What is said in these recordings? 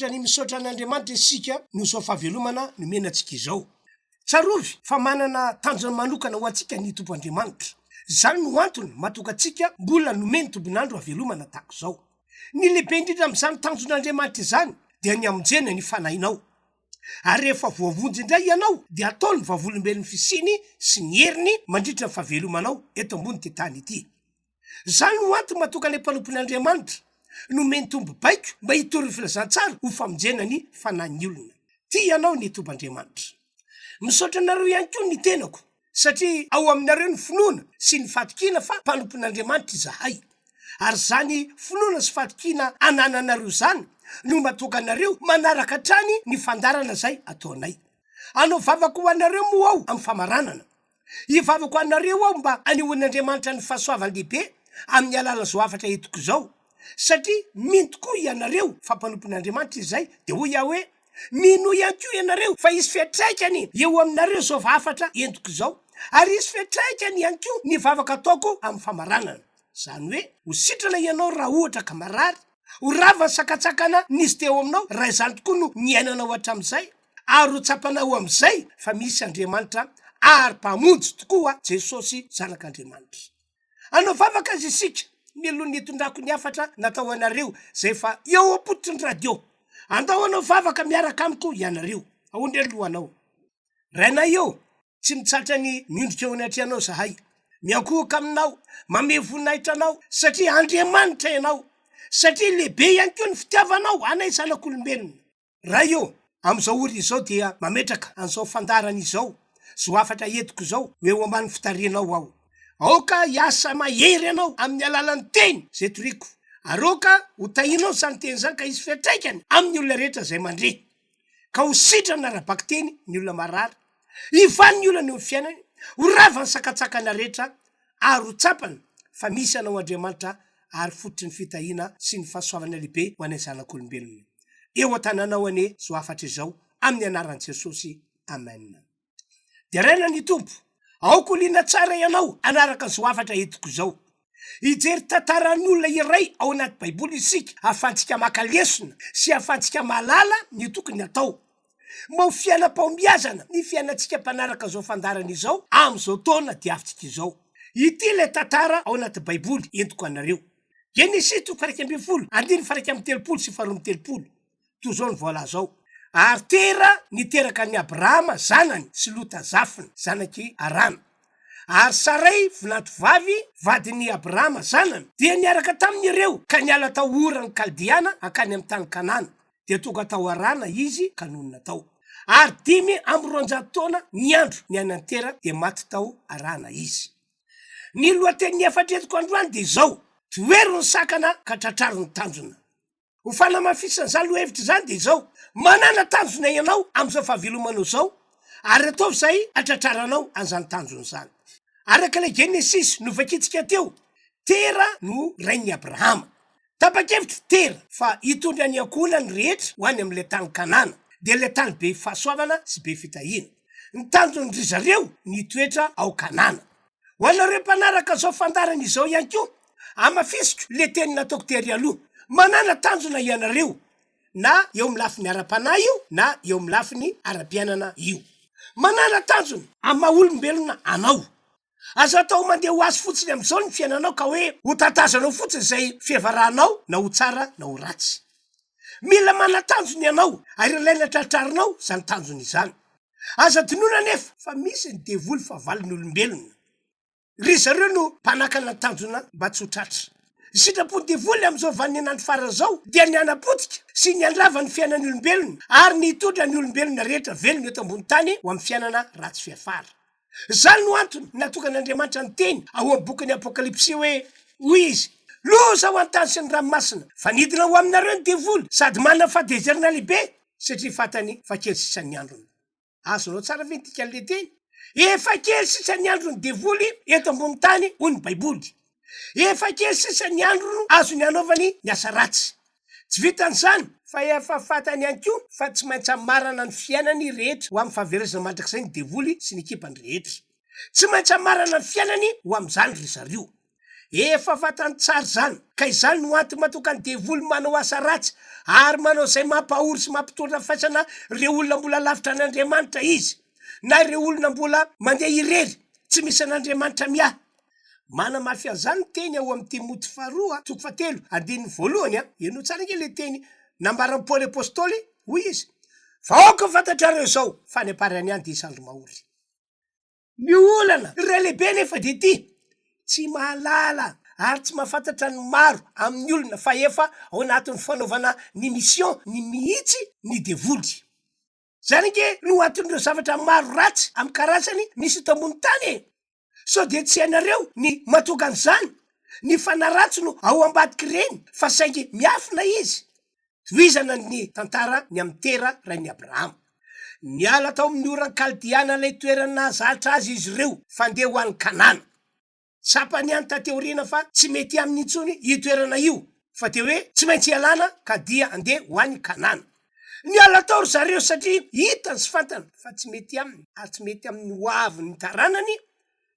mitsahatra ny misaotra an'Andriamanitra isika noho izao fahavelomana nomena antsika izao. Tsarovy fa manana tanjona manokana ho antsika ny Tompo Andriamanitra. Izany no antony mahatonga antsika mbola nomeny tombon'andro havelomana tahaka izao. Ny lehibe indrindra amin'izany tanjon'Andriamanitra izany dia ny hamonjena ny fanahinao. Ary rehefa voavonjy indray ianao dia ataony vavolombelon'ny fisiany sy ny heriny mandritra ny fahavelomanao eto ambonin'ity tany ity. Izany no antony mahatonga ilay mpanompon'Andriamanitra nomen'ny Tompo baiko mba hitory ny filazantsara ho famonjena ny fanahin'ny olona. Tia anao ny Tompo Andriamanitra. Misaotra anareo ihany koa ny tenako satria ao aminareo ny finoana sy ny fahatokiana fa mpanompon'Andriamanitra izahay. Ary izany finoana sy fahatokiana anananareo izany no mahatonga anareo manaraka hatrany ny fandaharana izay ataonay. Hanao vavaka ho anareo moa aho amin'ny famaranana. Hivavaka ho anareo aho mba hanehoan'Andriamanitra ny fahasoavany lehibe amin'ny alalan'izao hafatra entiko izao. Satria mino tokoa ianareo fa mpanompon'Andriamanitra izay, dia hoy aho hoe, Minoa ihany koa ianareo fa hisy fiantraikany eo aminareo izao hafatra entiko izao, ary hisy fiantraikany ihany koa ny vavaka ataoko amin'ny famaranana. Izany hoe, ho sitrana ianao raha ohatra ka marary, ho rava ny sakantsakana nisy teo aminao raha izany tokoa no niainanao hatramin'izay, ary ho tsapanao amin'izay fa misy Andriamanitra ary Mpamonjy tokoa, Jesosy Zanak'Andriamanitra. Hanao vavaka aza isika mialoha ny hitondrako ny hafatra natao anareo izay efa eo am-pototry ny radio. Andao hanao vavaka miaraka amiko ianareo. Ahoana indray ny lohanao? Rainay ô, tsy mitsahatra ny miondrika eo anatrehanao izahay. Miankohoka aminao, mamehy voninahitra anao, satria Andriamanitra ianao, satria lehibe ihany koa ny fitiavanao anay zanak'olombelona. Ray ô, amin'izao ora izao dia mametraka an'izao fandaharana izao, izao hafatra entiko izao ho eo ambany fitarihanao aho. Aoka hiasa mahery Ianao amin'ny alalan'ny teny izay toriko, ary aoka ho tahianao izany teny izany ka hisy fiantraikany amin'ny olona rehetra izay mandre, ka ho sitrana ara-bakiteny ny olona marary, hivaha ny olana eo amin'ny fiainany, ho rava ny sakantsakana rehetra, ary ho tsapany fa misy Anao Andriamanitra ary fototry ny fitahiana sy ny fahasoavana lehibe ho anay zanak'olombelona. Eo an-tananao anie izao hafatra izao amin'ny anaran'i Jesosy. Amen. Deraina ny Tompo. Aoka ho liana tsara ianao hanaraka izao hafatra entiko izao. Hijery tantaran'olona iray ao anaty Baiboly isika ahafahantsika maka lesona sy ahafahantsika mahalala ny tokony hatao. Mba ho fiainam-pahombiazana ny fiainantsika mpanaraka izao fandaharana izao amin'izao taona diavintsika izao. Ity ilay tantara ao anaty Baiboly entiko anareo. Genesisy toko faha-11, andininy faha-31 sy faha-32. Toy izao no voalaza ao, Ary Tera niteraka an'i Abrahama zanany sy Lota zafiny, zanak'i Harana. Ary Saray vinantovavy, vadin'i Abrahama zanany, dia niaraka taminy ireo ka niala tao Oran'ny Kaldeana hankany amin'ny tany Kanana. Dia tonga tao Harana izy ka nonina tao. Ary 205 taona ny andro niainan'i Tera dia maty tao Harana izy. Ny lohatenin'ny hafatra entiko androany dia izao, Tohero ny sakana ka tratraro ny tanjona. Ho fanamafisana izany lohahevitra izany dia izao, manàna tanjona ianao amin'izao fahavelomanao izao ary ataovy izay hatratraranao an'izany tanjona izany. Araka ilay Genesisy novakintsika teo, Tera no rain'i Abrahama. Tapa-kevitra Tera fa hitondra ny ankohonany rehetra ho any amin'ilay tany Kanana, dia ilay tany be fahasoavana sy be fitahiana. Ny tanjon-dry zareo ny hitoetra ao Kanana. Ho anareo mpanaraka izao fandaharana izao ihany koa, hamafisiko ilay teny nataoko tery aloha, manàna tanjona ianareo, na eo amin'ny lafiny ara-panahy io na eo amin'ny lafiny ara-piainana io. Manàna tanjona amin'ny maha-olombelona anao. Aza atao mandeha ho azy fotsiny amin'izao ny fiainanao ka hoe ho tatazanao fotsiny izay fiavarahanao na ho tsara na ho ratsy. Mila manan-tanjona ianao ary ilaina tratrarinao izany tanjona izany. Aza adinoina anefa fa misy ny devoly fahavalon'ny olombelona. Ry zareo no mpanakana ny tanjona mba tsy ho tratra. Ny sitrapon'ny devoly amin'izao vaninandro farany izao dia ny hanapotika sy ny handrava ny fiainan'ny olombelona ary ny hitondra ny olombelona rehetra velona eto ambony tany ho amin'ny fiainana ratsy fiafara. Izany no antony natokan'Andriamanitra ny teny ao amin'ny bokin'ny Apokalypsy hoe, Hoy Izy, Loza ho an'ny tany sy ny ranomasina, fa nidina ho aminareo ny devoly sady manana fahatezerana lehibe, satria fantany fa kely sisa ny androny. Azonao tsara ve ny dikan'ilay teny? Efa kely sisa ny andron'ny devoly eto ambony tany, hoy ny Baiboly. Efa kely sisa ny andro azony hanaovany ny asa ratsy. Tsy vitan'izany, fa efa fantany ihany koa fa tsy maintsy hamarana ny fiainany rehetra ho amin'ny fahaverezana mandrakizay ny devoly sy ny ekipany rehetra. Tsy maintsy hamarana ny fiainany ho amin'izany ry zareo. Efa fantany tsara izany, ka izany no antony mahatonga ny devoly manao asa ratsy ary manao izay mampahory sy mampitondra faisana ireo olona mbola lavitra an'Andriamanitra izy, na ireo olona mbola mandeha irery tsy misy an'Andriamanitra miahy. Manamafy an'izany ny teny ao amin'ny Timoty faharoa toko fahatelo andininy voalohany a. Henoy tsara ange ilay teny nambaran'i Paoly Apostoly, hoy izy, Fa aoka ho fantatrareo izao, fa any am-parany any dia hisy andro mahory. Ny olana iray lehibe anefa dia ity, tsy mahalala ary tsy mahafantatra ny maro amin'ny olona fa efa ao anatin'ny fanaovana ny mission ny mihitsy ny devoly. Izany ange no anton'ireo zavatra maro ratsy amin'ny karazany misy eto ambony tany e! Sao dia tsy hainareo ny mahatonga an'izany? Ny fanahy ratsy no ao ambadik'ireny fa saingy miafina izy. Tohizana ny tantara ny amin'i Tera rain'i Abrahama. Niala tao amin'ny oran'ny Kaldeana ilay toerana nahazatra azy izy ireo fa ndeha ho any Kanana. Tsapany ihany taty aoriana fa tsy mety aminy intsony io toerana io fa dia hoe tsy maintsy hialana ka dia andeha ho any Kanana. Niala tao ry zareo satria hitany sy fantany fa tsy mety aminy ary tsy mety amin'ny ho avin'ny taranany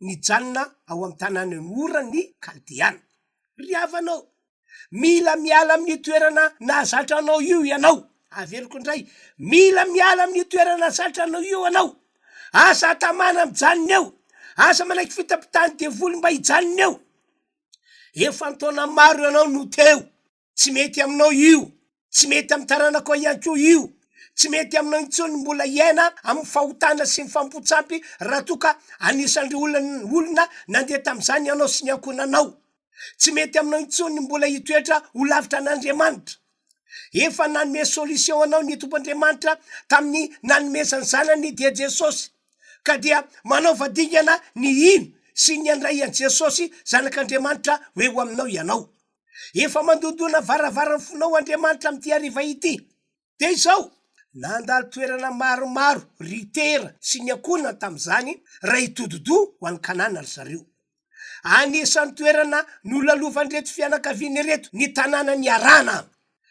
ny hijanona ao amin'ny tanànan'i Ora ny Kaldeana. Ry havana ô! Mila miala amin'io toerana nahazatra anao io ianao. Averiko indray, mila miala amin'io toerana nahazatra anao io ianao. Aza tamana mijanona eo. Aza manaiky fitapitahan'ny devoly mba hijanona eo. Efa an-taona maro ianao no teo. Tsy mety aminao io. Tsy mety amin'ny taranakao ihany koa io. Tsy mety aminao intsony ny mbola hiaina amin'ny fahotana sy ny fanompoan-tsampy raha toa ka anisan'ireo olona olona nandeha tamin'izany ianao sy ny ankohonanao. Tsy mety aminao intsony ny mbola hitoetra ho lavitra an'Andriamanitra. Efa nanome solution anao ny Tompo Andriamanitra tamin'ny nanomezany Zanany dia Jesosy. Ka dia manaova dingana ny hino sy ny handray an'i Jesosy Zanak'Andriamanitra ho eo aminao ianao. Efa mandondona varavaran'ny fonao Andriamanitra amin'ity hariva ity. Dia izao, nandalo toerana maromaro ry Tera sy ny ankohonany tamin'izany raha hitodi-doha ho any Kanana ry zareo. Anisan'ny toerana nolalovan'ireto fianakaviana ireto ny tanànan'i Harana.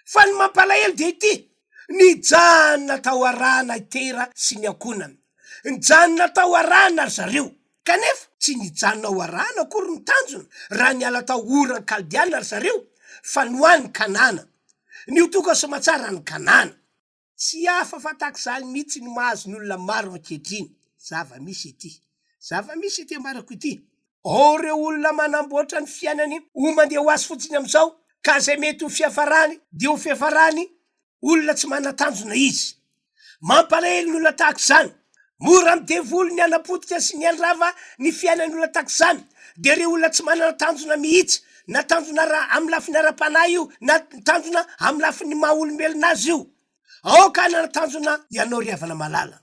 Fa ny mampalahelo dia ity, nijanona tao Harana i Tera sy ny ankohonany. Nijanona tao Harana ry zareo. Kanefa, tsy nijanona ao Harana akory ny tanjona raha niala tao Ora ny Kaldeana ry zareo, fa ny ho any Kanana. Ny ho tonga soamatsara any Kanana. Tsy hafa fa tahaka izany mihitsy no mahazo ny olona maro ankehitriny. Zava-misy ity. Zava-misy ity ambarako ity. Ao ireo olona manamboatra ny fiainany ho mandeha ho azy fotsiny amin'izao, ka izay mety ho fiafarany dia ho fiafarany olona tsy manan-tanjona izy. Mampalahelo ny olona tahaka izany. Mora amin'ny devoly ny hanapotika sy ny handrava ny fiainan'ny olona tahaka izany. Dia ireo olona tsy manana tanjona mihitsy, na tanjona ara amin'ny lafiny ara-panahy io, na tanjona amin'ny lafiny maha olombelona azy io. Aoka hanana tanjona ianao ry havana malala.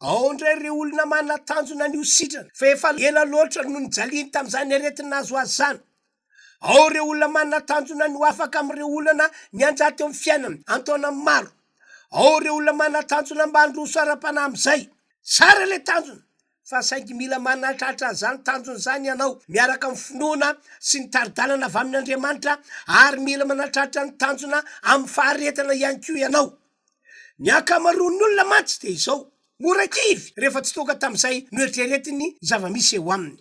Ao indray ireo olona manana tanjona ny ho sitrana, fa efa ela loatra no nijaliany tamin'izany aretina nahazo azy izany. Ao ireo olona manana tanjona ny ho afaka amin'ireo olana nianjady teo amin'ny fiainany an-taonany maro. Ao ireo olona manana tanjona mba handroso ara-panahy amin'izay. Tsara ilay tanjona, fa saingy mila manatratra an'izany tanjona izany ianao miaraka amin'ny finoana sy ny tari-dalana avy amin' Andriamanitra ary mila manatratra ny tanjona amin'ny faharetana ihany koa ianao. Ny ankamaroan'ny olona mantsy dia izao, mora kivy rehefa tsy tonga tamin'izay noeritreretiny ny zava-misy eo aminy.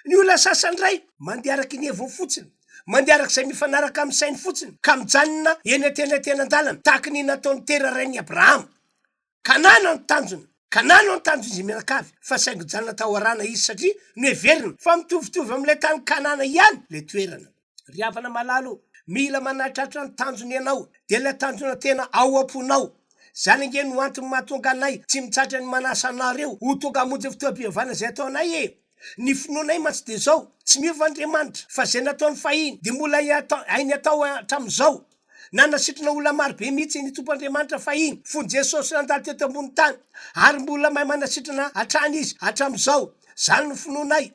Ny olona sasany indray mandeha araka ny heviny fotsiny, mandeha araka izay mifanaraka amin'ny sainy fotsiny, ka mijanona eny antenatenan-dalana, tahaka ny nataon'i Tera rain'i Abrahama. Kanana no tanjony, Kanana no tanjon'izy mianakavy, fa saingy nijanona tao Harana izy satria noheveriny fa mitovitovy amin'ilay tany Kanana ihany ilay toerana. Ry havana malala ô, mila manatratra ny tanjona ianao, dia ilay tanjona tena ao am-ponao. Izany ange no antony mahatonga anay tsy mitsahatra ny manasa anareo ho tonga hamonjy ny fotoam-pivavahana izay ataonay e! Ny finoanay mantsy dia izao, tsy miova Andriamanitra, fa izay nataony fahiny dia mbola hainy atao hatramin'izao. Nanasitrana olona maro be mihitsy ny Tompo Andriamanitra fahiny, fony Jesosy nandalo teto ambony tany, ary mbola mahay manasitrana hatrany Izy hatramin'izao. Izany no finoanay.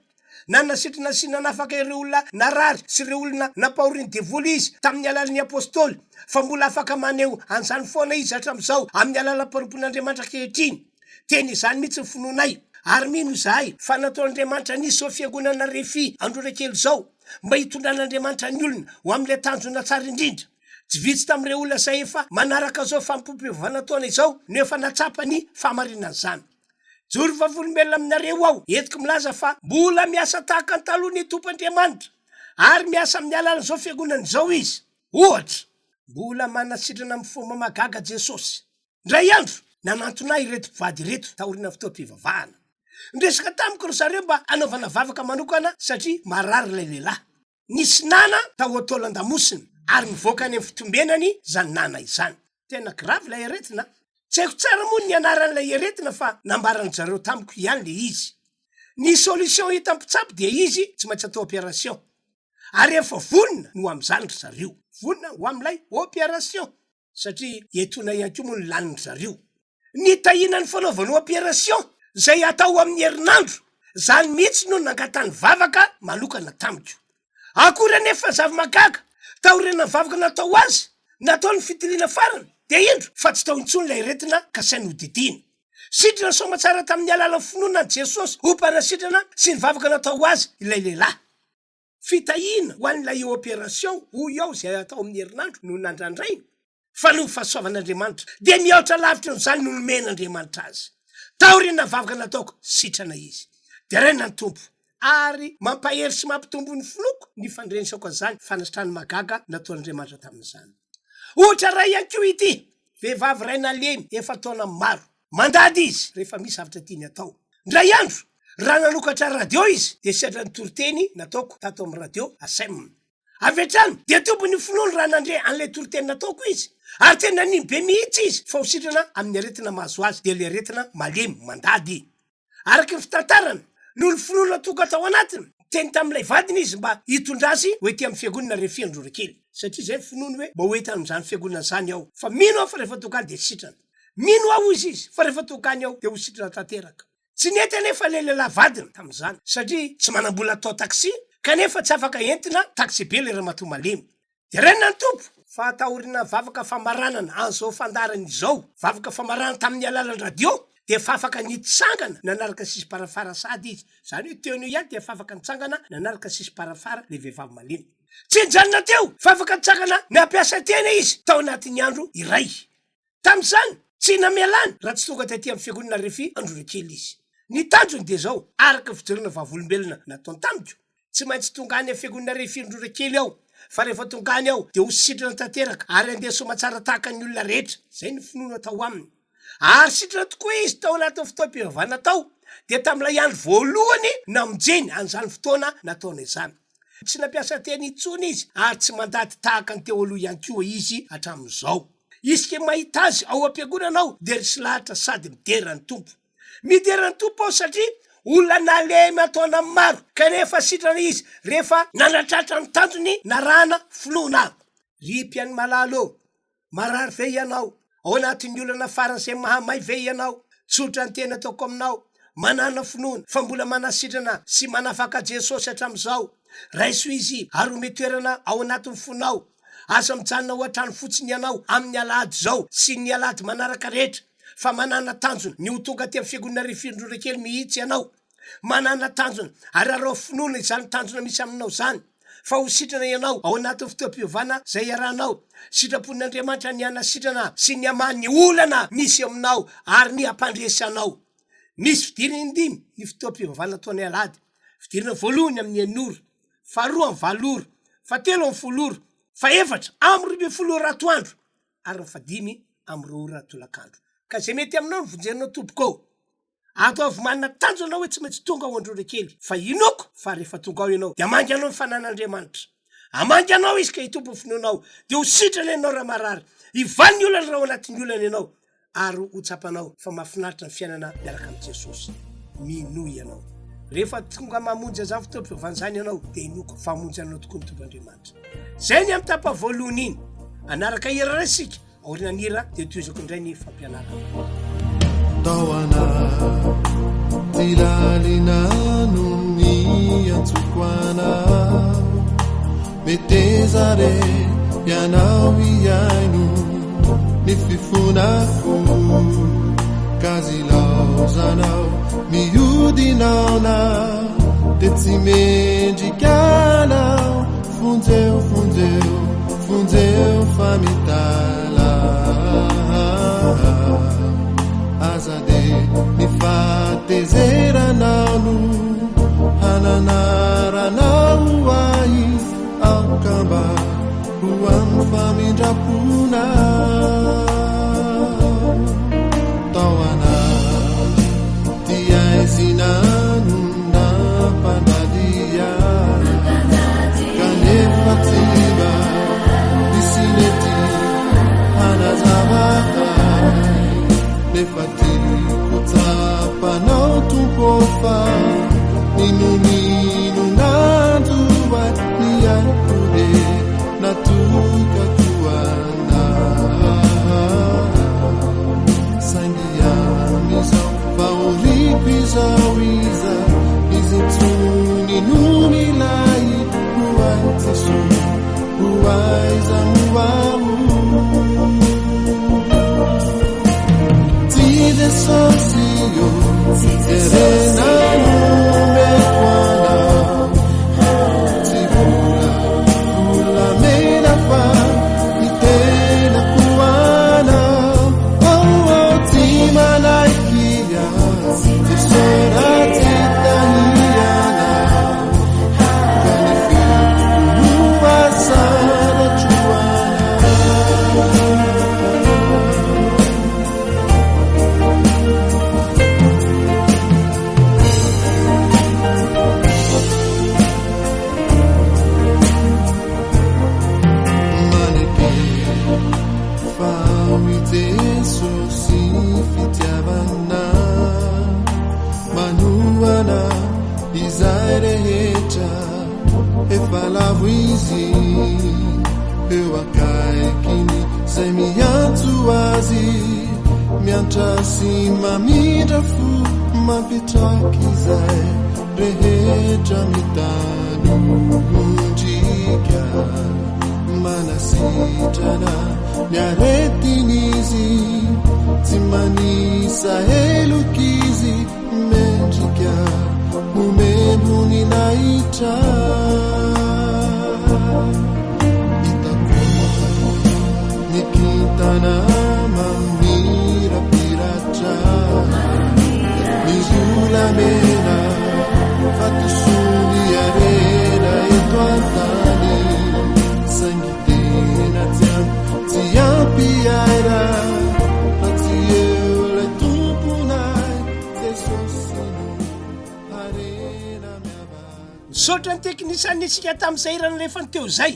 Nanasitrana sy nanafaka ireo olona narary sy ireo olona nampahorin'ny devoly Izy tamin'ny alalan'ny Apostoly, fa mbola afaka maneho an'izany foana Izy hatramin'izao amin'ny alalan'ny mpanompon'Andriamanitra ankehitriny. Tena izany mihitsy ny finoanay, ary mino izahay fa nataon'Andriamanitra nisy izao fiangonana Refi Androrakely izao mba hitondran'Andriamanitra ny olona ho amin'ilay tanjona tsara indrindra. Tsy vitsy tamin'ireo olona izay efa manaraka izao fanompoam-pivavahana taona izao no efa nahatsapa ny fahamarinan'izany. Joro vavolombelona aminareo aho, entiko milaza fa mbola miasa tahaka ny taloha ny Tompo Andriamanitra. Ary miasa amin'ny alalan'izao fiangonana izao Izy. Ohatra, mbola manasitrana amin'ny fomba mahagaga Jesosy. Indray andro, nanantona ahy ireto mpivady ireto taorian'ny fotoam-pivavahana. Niresaka tamiko ry zareo mba hanaovana vavaka manokana satria marary ilay lehilahy. Nisy nana tao an-taolan-damosiny ary mivoaka any amin'ny fitombenany izany nana izany. Tena grave ilay aretina an! Tsy haiko tsara moa ny anaran'ilay aretina fa nambaran-dry zareo tamiko ihany le izy. Ny solution hitan'ny mpitsabo dia izy tsy maintsy atao opération. Ary efa vonona ny ho amin'izany ry zareo. Vonona ho amin'ilay opération. Satria etoana ihany koa moa ny lanin-dry zareo. Ny tahiana ny fanaovana opération izay hatao amin'ny herinandro. Izany mihitsy no nangatany vavaka manokana tamiko. Akory anefa zava-mahagaga, taorian'ny vavaka natao ho azy, natao ny fitiliana farany, dia indro fa tsy tao intsony ilay aretina kasainy hodidiana. Sitrana soamatsara tamin'ny alalan'ny finoana an'i Jesosy ho mpanasitrana sy ny vavaka natao ho azy ilay lehilahy. Fitahiana ho an'ilay opération hoy aho izay hatao amin'ny herinandro no nandrandrainy fa noho ny fahasoavan'Andriamanitra dia mihoatra lavitra noho izany no nomen'Andriamanitra azy. Taorian'ny vavaka nataoko, sitrana izy. Deraina ny Tompo ary mampahery sy mampitombo ny finoako ny fandrenesako an'izany fanasitrana mahagaga nataon'Andriamanitra tamin'izany. Ohatra iray ihany koa ity, vehivavy iray nalemy efa taona maro. Mandady izy rehefa misy zavatra tiany atao. Indray andro, raha nanokatra radio izy dia sendra ny toriteny nataoko tato amin'ny radio ACEM. Avy hatrany dia tompon'ny finoany raha nandre an'ilay toriteny nataoko izy, ary tena nino be mihitsy izy fa ho sitrana amin'ny aretina mahazo azy, dia ilay aretina malemy mandady. Araka ny fitantarana, noho ny finoana tonga tao anatiny, niteny tamin'ilay vadiny izy mba hitondra azy ho ety amin'ny fiangonana Refiandrora kely. Satria izay ny finoany hoe mba ho entana amin'izany fiangonana izany aho, fa mino aho fa rehefa tonga any dia sitrana. Mino aho hoy izy fa rehefa tonga any aho dia ho sitrana tanteraka. Tsy nety anefa ilay lehilahy vadiny tamin'izany satria tsy manam-bola atao taxi kanefa tsy afaka entina taxi-be ilay ramatoa malemy. Deraina ny Tompo fa taoriana vavaka famaranana an'izao fandaharana izao, vavaka famaranana tamin'ny alalan'ny radio, dia efa afaka nitsangana nanaraka sisim-parafara sahady izy. Izany hoe teo no ihany dia efa afaka nitsangana nanaraka sisim-parafara ilay vehivavy malemy. Tsy nijanona teo fa afaka nitsangana nampiasa tena izy tao anatin'ny andro iray. Tamin'izany, tsy namelany raha tsy tonga taty amin'ny fiangonana Refi Androrakely izy. Ny tanjony dia izao, araka ny fijoroana vavolombelona nataony tamiko, Tsy maintsy tonga any amin'ny fiangonana Refi Androrakely aho, fa rehefa tonga any aho dia ho sitrana tanteraka ary handeha soamatsara tahaka ny olona rehetra. Izay no finoana tao aminy. Ary sitrana tokoa izy tao anatin'ny fotoam-pivavahana tao, dia tamin'ilay andro voalohany namonjeny an'izany fotoana nataony izany. Tsy nampiasa teny intsony izy ary tsy mandady tahaka ny teo aloha ihany koa izy hatramin'izao. Isika mahita azy ao am-piangonana aho dia resy lahatra sady midera ny Tompo. Midera ny Tompo aho satria olona nalemy an-taona maro kanefa sitrana izy rehefa nanatratra ny tanjony narahana finoana. Ry mpihaino malala ô, Marary ve ianao? Ao anatin'ny olana faran'izay mahamay ve ianao? Tsotra ny teny ataoko aminao, manàna finoana fa mbola manasitrana sy manafaka Jesosy hatramin'izao. Raiso Izy ary omeo toerana ao anatin'ny fonao. Aza mijanona ao an-trano fotsiny ianao amin'ny alahady izao sy ny alahady manaraka rehetra, fa manàna tanjona ny ho tonga aty amin'ny fiangonana Rifirindrora kely mihitsy ianao. Manàna tanjona ary araho finoana izany tanjona misy aminao izany fa ho sitrana ianao ao anatin'ny fotoam-piovana izay iarahanao. Sitrapon'Andriamanitra ny hanasitrana sy ny hamaha ny olana misy eo aminao ary ny hampandresy anao. Misy fidirana indimy ny fotoam-pivavahana ataonay alahady. Fidirana voalohany amin'ny enina ora, faharoa amin'ny valo ora, fahatelo amin'ny folo ora, fahefatra amin'ny 12 ora atoandro ary ny fahadimy amin'ny 2 ora tolakandro. Ka izay mety aminao no vonjenao tompoko ô! Ataovy manana tanjona anao hoe tsy maintsy tonga ao Androra kely fa inoako fa rehefa tonga ao ianao dia hamangy anao ny fanan'Andriamanitra. Hamangy anao Izy ka hitombo ny finoanao dia ho sitrana ianao raha marary. Hivaly ny olana raha ao anatin'ny olana ianao ary ho tsapanao fa mahafinaritra ny fiainana miaraka amin'i Jesosy. Minoa ianao. Rehefa tonga mamonjy an'izany fotoam-pivavahana izany ianao dia inoako fa hamonjy anao tokoa ny Tompo Andriamanitra. Izay ny amin'ny tapany voalohany iny. Hanaraka hira iray isika. Aorian'ny hira dia tohizako indray ny fampianarana. Tao anaty lalina no niantsoko anao, meteza re ianao hihaino ny fifonako, k'azilaozanao mihodinaona dia tsy mendrika anao. Vonjeo, vonjeo, vonjeo fa mitala Aza de ny fahatezeranao no hananaranao ahy. sitraponao tao anaty aizina no nampanadia kanefa tsy mba nisy nety hanazava ahy nefa tiako tsapanao Tompo fa n'inon'inona nanjo ahy ny aiko dia natokako anao saingy amin'izao fahoriako izao iza izy intsony no milay ho ahy Jesoa ho aiza moa aho Tsy Jesosy io jerena nomeko anao Tsy vola volamena fa ny tenako anao Oh oh tsy manaiky aho Jesosy raha tsy tahianao Ka ny feoko no asandratra ho anao. Maneke fa ao i Jesosy fitiavana manohana izay rehetra efa lavo izy eo akaikiny izay miantso azy miantra sy mamindra fo mampitraky izay rehetra mitanondrika manasitrana ny aretin'izy tsy manisa heloka izy mendrika homem-boninahitra hitako ny kintana mamirapiratra ny volamena vatosoa ny harena eto an-tany saingy tena tsy ampy tsy ampy ahy raha tsy eo ilay tomponay Jesosy no harena miavaka. Misaotra ny teknisianina isika tamin'izay hira nalefany teo izay.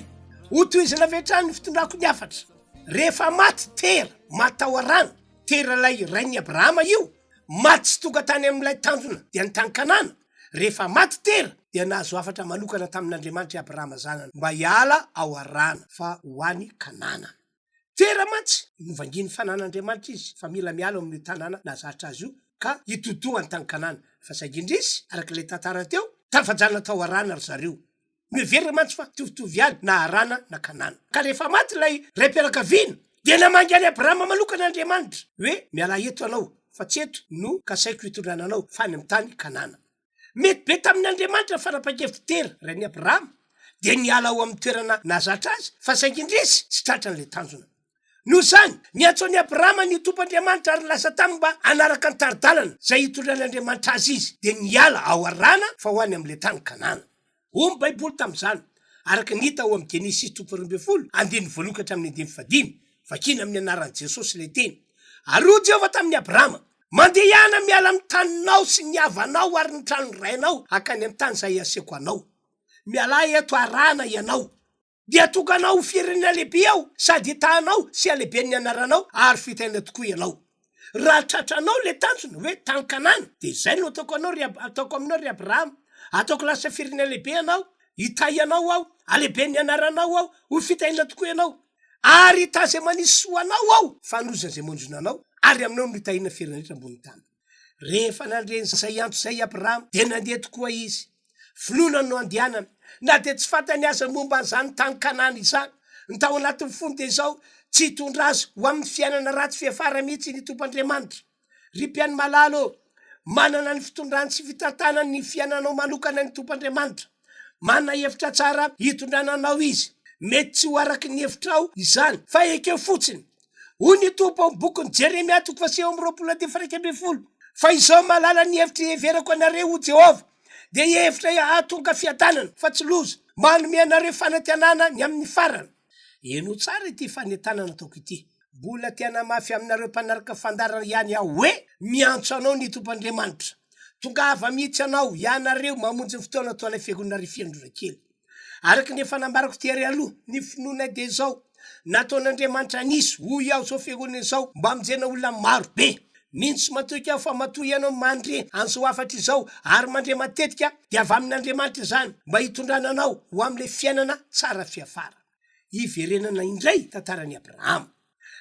Hotohizana avy hatrany ny fitondrako ny hafatra. Rehefa maty Tera, maty tao Harana, Tera ilay rain'i Abrahama io, maty tsy tonga tany amin'ilay tanjona dia ny tany Kanana. Rehefa maty Tera dia nahazo hafatra manokana tamin'Andriamanitra i Abrahama zanany mba hiala ao Harana fa ho any Kanana. Tera mantsy novangian'ny fanan'Andriamanitra izy fa mila miala ao amin'io tanàna nahazatra azy io ka hitotoa any tany Kanana. Fa saingy indrisy, araka ilay tantara teo, tafajanona tao Harana ry zareo. Noheverina mantsy fa mitovitovy ihany na Harana na Kanana. Ka rehefa maty ilay raim-pianakaviana, dia namangy an'i Abrahama manokana Andriamanitra, hoe, Mialà eto ianao, fa tsy eto no kasaiko hitondrana anao, fa any amin'ny tany Kanana. Mety be tamin'Andriamanitra ny fanapahan-kevitr'i Tera, rain'i Abrahama, dia niala ao amin'ny toerana nahazatra azy, fa saingy indrisy, tsy tratrany ilay tanjona. Noho izany, niantso an'i Abrahama ny Tompo Andriamanitra ary nilaza taminy mba hanaraka ny tari-dalana izay hitondran'Andriamanitra azy izy, dia niala ao Harana fa ho any amin'ilay tany Kanana. Hoy ny Baiboly tamin'izany, araka ny hita ao amin'ny Genesisy toko faharoa andininy voalohany ka hatramin'ny andininy fahadimy, vakina amin'ny anaran'i Jesosy ilay teny. Ary hoy Jehovah tamin'i Abrahama, Mandehana miala amin'ny taninao sy ny havanao ary ny tranon'ny rainao hankany amin'ny tany izay aseko anao. Mialà eto Harana ianao. Dia tonga anao ho firenena lehibe aho, sady hitahanao sy halehiben'ny anaranao, ary fitahiana tokoa ianao. Raha tratranao ilay tanjona, hoe tany Kanana, dia izay no ataoko anao ry ataoko aminao ry Abrahama, ataoko lasa firenena lehibe ianao, hitahy anao aho, halehiben'ny anaranao aho, ho fitahiana tokoa ianao. Ary hitahy izay manisy soa anao aho, fa hanozona izay manozona anao, ary aminao no hitahiana ny firenena rehetra ambonin'ny tany. Rehefa nandre izay antso izay i Abrahama, dia nandeha tokoa izy. Finoana no andehanany, na dia tsy fantany aza ny momba an'izany tany Kanana izany. Ny tao anatin'ny fony dia izao, Tsy hitondra azy ho amin'ny fiainana ratsy fiafara mihitsy ny Tompo Andriamanitra. Ry mpihaino malala ô, manana ny fitondrany sy fitantanany ny fiainanao manokana ny Tompo Andriamanitra. Manana hevitra tsara hitondrana anao Izy. Mety tsy ho araka ny hevitrao izany, fa ekeo fotsiny. Hoy ny Tompo ao amin'ny bokin'i Jeremia toko fahasivy amby roapolo andininy faha 11, Fa izao mahalala ny hevitra iheverako anareo, hoy Jehovah, dia hevitra hahatonga fiadanana, fa tsy loza, mba hanome anareo fanantenana ny amin'ny farany. Henoy tsara ity fanentanana ataoko ity. Mbola te hanamafy aminareo mpanaraka fandaharana ihany aho hoe miantso anao ny Tompo Andriamanitra. Tongava mihitsy anao, ianareo, mamonjy ny fotoana ato anay Fiangonana Rifiandrana kely. Araka ny efa nambarako tery aloha, ny finoanay dia izao, nataon'Andriamanitra nisy, hoy aho, izao fiangonana izao mba hamonjena olona maro be. Mino sy matoky aho fa matoa ianao mandre an'izao hafatra izao ary mandre matetika dia avy amin'Andriamanitra izany mba hitondrana anao ho amin'ilay fiainana tsara fiafara. Hiverenana indray tantaran'i Abrahama.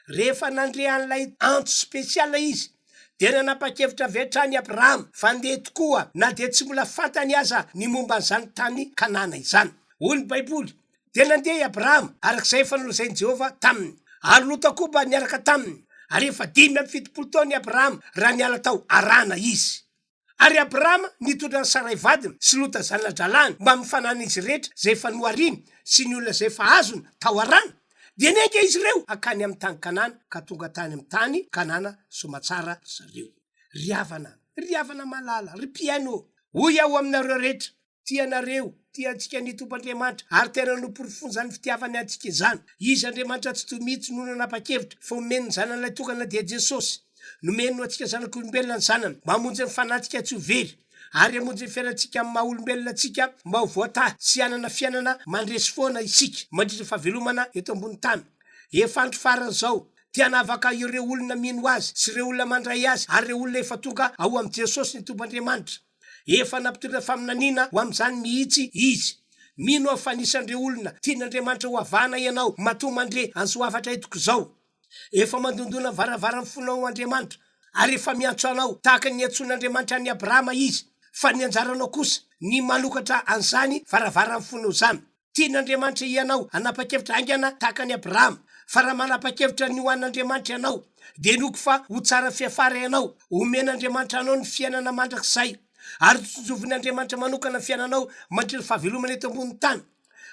Rehefa nandre an'ilay antso spesiala izy, dia nanapa-kevitra avy hatrany i Abrahama fa handeha tokoa na dia tsy mbola fantany aza ny momba an'izany tany Kanana izany. Hoy ny Baiboly, Dia nandeha i Abrahama, araka izay efa nolazain'i Jehovah taminy. Ary Lota koa mba niaraka taminy. Ary efa 75 taona i Abrahama raha niala tao Harana izy. Ary Abrahama nitondra an'i Saray vadiny sy Lota zana-drahalahiny mbamin'ny fananan'izy rehetra izay efa nohariny sy ny olona izay efa azony tao Harana. Dia niainga izy ireo hankany amin'ny tany Kanana, ka tonga tany amin'ny tany Kanana soamatsara ry zareo. Ry havana, ry havana malala, ry mpihaino ô, hoy aho aminareo rehetra, Tia anareo, tia antsika ny Tompo Andriamanitra, ary tena noporofoiny izany fitiavany antsika izany. Izy Andriamanitra Tsitoha mihitsy no nanapa-kevitra fa homeny ny Zanany Lahitokana dia Jesosy. Nomeny ho antsika zanak'olombelona ny Zanany, mba hamonjy ny fanahintsika tsy ho very, ary hamonjy ny fiainantsika amin'ny maha olombelona antsika mba ho voatahy sy hanana fiainana mandresy foana isika mandritra ny fahavelomana eto ambony tany. Efa andro farany izao. Te hanavaka ireo olona mino Azy sy ireo olona mandray Azy ary ireo olona efa tonga ao amin'i Jesosy ny Tompo Andriamanitra. Efa nampitondra faminaniana ho amin'izany mihitsy izy. Mino aho fa anisan'ireo olona tian'Andriamanitra ho havana ianao matoa mandre an'izao hafatra entiko izao. Efa mandondona ny varavaran'ny fonao Andriamanitra, ary efa miantso anao tahaka ny niantsoan'Andriamanitra an'i Abrahama Izy, fa ny anjaranao kosa ny manokatra an'izany varavaran'ny fonao izany. Tian'Andriamanitra hianao hanapa-kevitra haingana tahaka an'i Abrahama. Fa raha manapa-kevitra ny ho an'Andriamanitra ianao, dia inoako fa ho tsara fiafara ianao. Homen'Andriamanitra anao ny fiainana mandrakizay. Ary hotsinjovin'Andriamanitra manokana ny fiainanao mandritra ny fahavelomana eto ambonin'ny tany.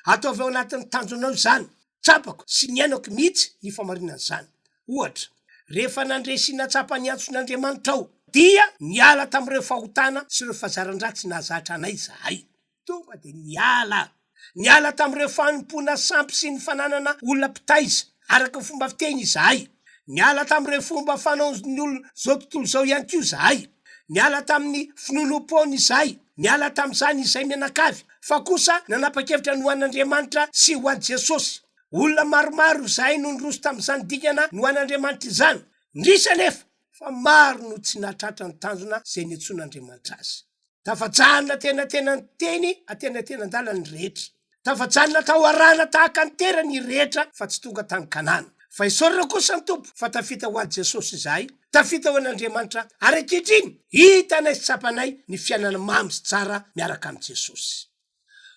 Ataovy ao anatin'ny tanjonao izany. Tsapako sy niainako mihitsy ny fahamarinan'izany. Ohatra, rehefa nandre sy nahatsapa ny antson'Andriamanitra aho, dia niala tamin'ireo fahotana sy ireo fahazaran-dratsy nahazatra anay izahay. Tonga dia niala. Niala tamin'ireo fanompoana sampy sy ny fananana olona mpitaiza araka ny fomba fiteny izahay. Niala tamin'ireo fomba fanaon'ny olon'izao tontolo izao ihany koa izahay. Niala tamin'ny finoanoam-poana izahay. Niala tamin'izany izahay mianakavy, fa kosa nanapa-kevitra ny ho an'Andriamanitra sy ho an'i Jesosy. Olona maromaro izahay no niroso tamin'izany dingana ny ho an'Andriamanitra izany. Indrisy anefa fa maro no tsy nahatratra ny tanjona izay niantsoan'Andriamanitra azy. Tafajanona antenatenany teny antenatenan-dalana ny rehetra. Tafajanona tao Harana tahaka ny Tera ny rehetra fa tsy tonga tany Kanana. Fa isaorana kosa ny Tompo fa tafita ho an'i Jesosy izahay, tafita ho an'Andriamanitra ary ankehitriny hitanay sy tsapanay ny fiainana mamy sy tsara miaraka amin'i Jesosy.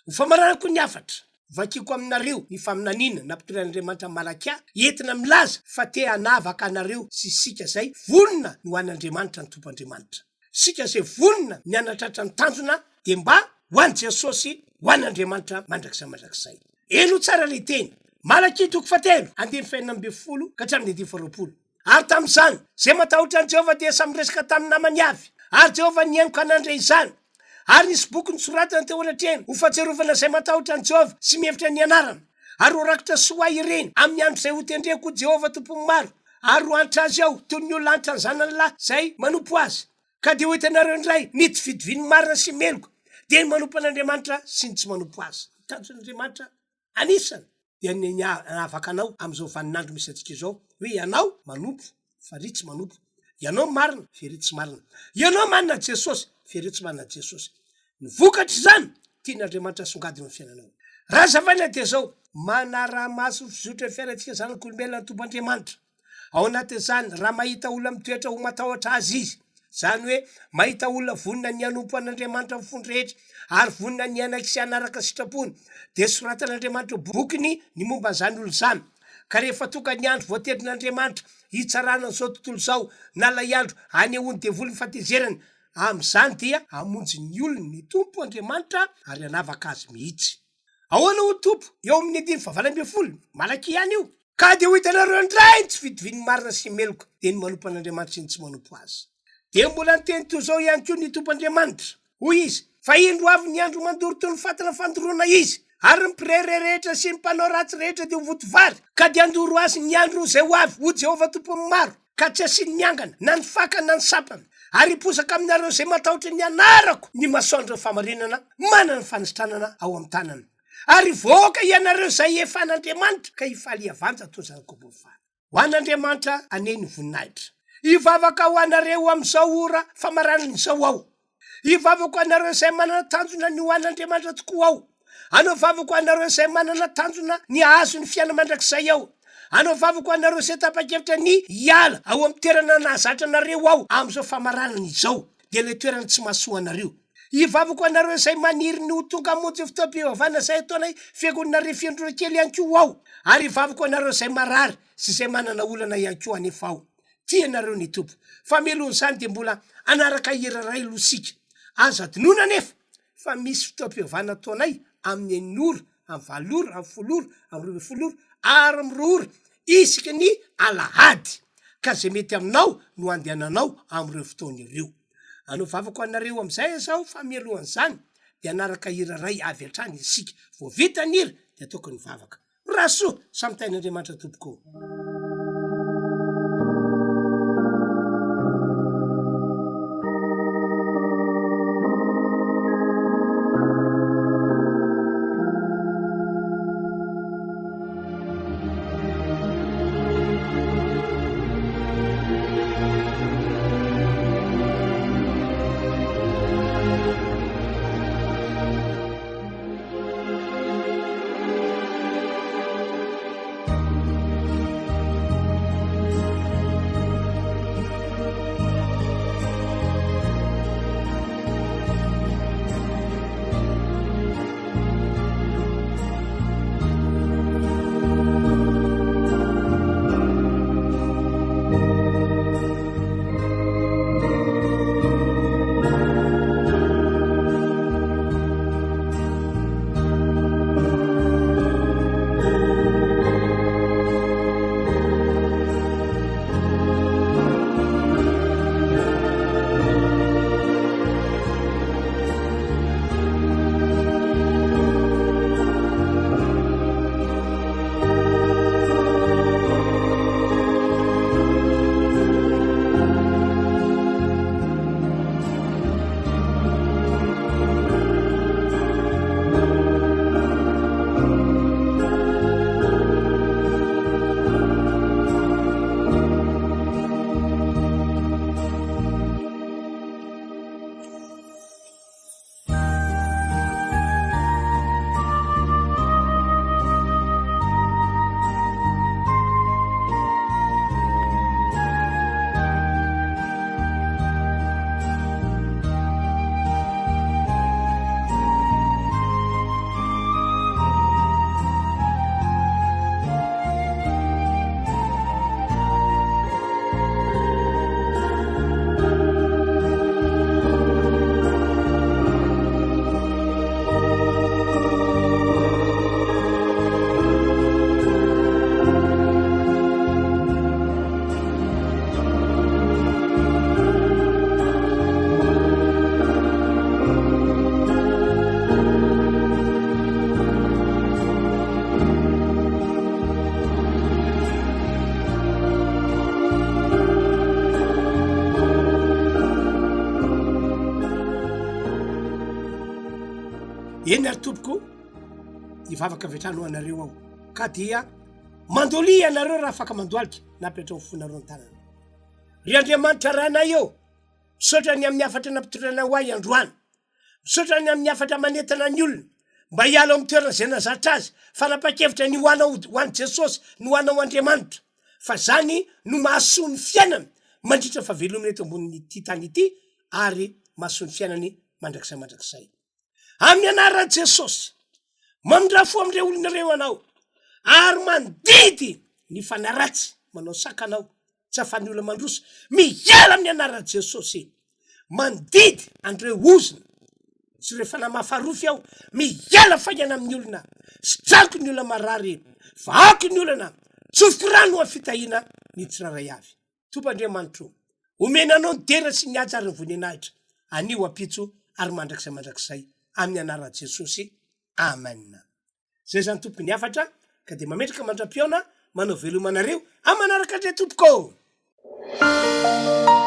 Ho famaranako ny hafatra, vakiko aminareo ny faminaniana nampitorian'Andriamanitra an'i Malakia, entina milaza fa te hanavaka anareo sy isika izay vonona ny ho an'Andriamanitra ny Tompo Andriamanitra. Isika izay vonona ny hanatratra ny tanjona dia mba ho an'i Jesosy, ho an'Andriamanitra mandrakizay mandrakizay. Henoy tsara ilay teny. Malakia toko fahatelo, andininy fahenina ambinifolo ka hatramin'ny andininy faharoapolo. Ary tamin'izany, izay matahotra an'i Jehovah dia samy niresaka tamin'ny namany avy, ary Jehovah nihaino ka nandre izany. Ary nisy boky nosoratana teo anatrehany ho fahatsiarovana izay matahotra an'i Jehovah sy mihevitra ny anarany. Ary ho rakitra soa ahy ireny amin'ny andro izay hotendreko ho Jehovah Tompon'ny maro, ary ho antra azy aho toy ny olona antra ny zanany lahy izay manompo azy. Ka dia ho hitanareo indray ny tsy fitovian'ny marina sy meloka, dia ny manompo an'Andriamanitra sy ny tsy manompo azy. Ny tanjon'Andriamanitra anisany dia ny hanavaka anao amin'izao vaninandro misy antsika izao hoe ianao manompo fa ry tsy manompo, ianao marina fa iry tsy marina, ianao manana an'i Jesosy fa ireo tsy manana an'i Jesosy. Ny vokatr'izany tian'Andriamanitra asongadina amin'ny fiainanao. Raha hazavaina dia izao, manara-maso ny fizotran'ny fiainantsika zanak'olombelona ny Tompo Andriamanitra. Ao anatin'izany, raha mahita olona mitoetra ho matahotra Azy izy, izany hoe mahita olona vonona ny hanompo an'Andriamanitra amin'ny fony rehetra ary vonona ny hanaiky sy hanaraka ny sitrapony, dia soratan'Andriamanitra ao bokiny ny momba an'izany olona izany. Ka rehefa tonga ny andro voatendrin'Andriamanitra hitsarana an'izao tontolo izao, na ilay andro hanehoan'ny devoly ny fahatezerany, amin'izany dia hamonjy ny olony ny Tompo Andriamanitra ary hanavaka azy mihitsy. Ahoana hoy ny Tompo eo amin'ny andininy fahavalo ambinifolo, Malakia ihany io? Ka dia ho hitanareo indray ny tsy fitovian'ny marina sy ny meloka, dia ny manompo an'Andriamanitra sy ny tsy manompo Azy. Dia mbola niteny toy izao ihany koa ny Tompo Andriamanitra, hoy Izy, Fa indro avy ny andro mandoro toy ny fatana fandoroana izy. Ary ny mpirehareha rehetra sy ny mpanao ratsy rehetra dia ho voto vary, ka dia handoro azy ny andro izay ho avy, hoy Jehovah Tompon'ny maro, ka tsy hasiany miangana, na ny fakany na ny sampany. Ary hiposaka aminareo izay matahotra ny anarako ny masoandron'ny fahamarinana, manana ny fanasitranana ao amin'ny tanany. Ary hivoaka ianareo izay efa an'Andriamanitra, ka hifaly hiavanja toy ny zanak'omby mifaly. Ho an'Andriamanitra anie ny voninahitra. Hivavaka ho anareo amin'izao ora famaranana izao aho. Hivavaka ho anareo izay manana tanjona ny ho an'Andriamanitra tokoa aho. Hanao vavaka ho anareo izay manana tanjona ny hahazo ny fiainana mandrakizay aho. Hanao vavaka ho anareo izay tapa-kevitra ny hiala ao amin'ny toerana nahazatra anareo aho amin'izao famaranana izao, dia ilay toerana tsy mahasoa anareo. Hivavaka ho anareo izay maniry ny ho tonga hamonjy ny fotoam-pivavahana izay ataonay Fiangonana Refiandroana kely ihany koa aho. Ary hivavaka ho anareo izay marary sy izay manana olana ihany koa anefa aho. Tia anareo ny Tompo. Fa mialohan'izany dia mbola hanaraka hira iray aloha isika. Aza adinoina anefa fa misy fotoam-pivavahana ataonay amin'ny enina ora, amin'ny valo ora, amin'ny folo ora, amin'ny 12 ora ary amin'ny roa ora isaky ny alahady. Ka izay mety aminao no andehananao amin'ireo fotoana ireo. Hanao vavaka ho anareo amin'izay aza aho fa mialohan'izany dia hanaraka hira iray avy hatrany isika. Vao vita ny hira dia ataoko ny vavaka. Rasoa, samy tahin'Andriamanitra tompoko. Eny ary tompoko, hivavaka avy hatrany ho anareo aho, ka dia mandolia ianareo raha afaka mandohalika na apetraho fonareo ny tanana. Ry Andriamanitra Rainay ô, misaotra ny amin'ny hafatra nampitondranao ahy androany. Misaotra ny amin'ny hafatra manentana ny olona mba hiala ao amin'ny toerana izay nahazatra azy, fanapa-kevitra ny ho anao ho an'i Jesosy, ny ho anao Andriamanitra, fa izany no mahasoa ny fiainana mandritra ny fahavelomana eto ambonin'ity tany ity ary mahasoa ny fiainany mandrakizay mandrakizay. Amin'ny anaran'i Jesosy, mamindrà fo amin'ireo olona ireo Ianao ary mandidy ny fanahy ratsy manao sakana ao tsy ahafahan'ny olona mandroso, miala amin'ny anaran'i Jesosy. Mandidy an'ireo ozona sy ireo fanahy mahafarofy aho, miala faingana amin'ny olona, sitrako ny olona marary, vahako ny olana, tsofiko rano ho amin'ny fitahiana ny tsirairay avy. Tompo Andriamanitro ô, omena Anao ny dera sy ny haja ary ny voninahitra, anio, ampitso ary mandrakizay mandrakizay, amin'ny anaran'i Jesosy, Amen. Zay zany tompoko ny hafatra ka dia mametraka mandra-pihaona manao veloma anareo amin'ny manaraka indray tompoko ô!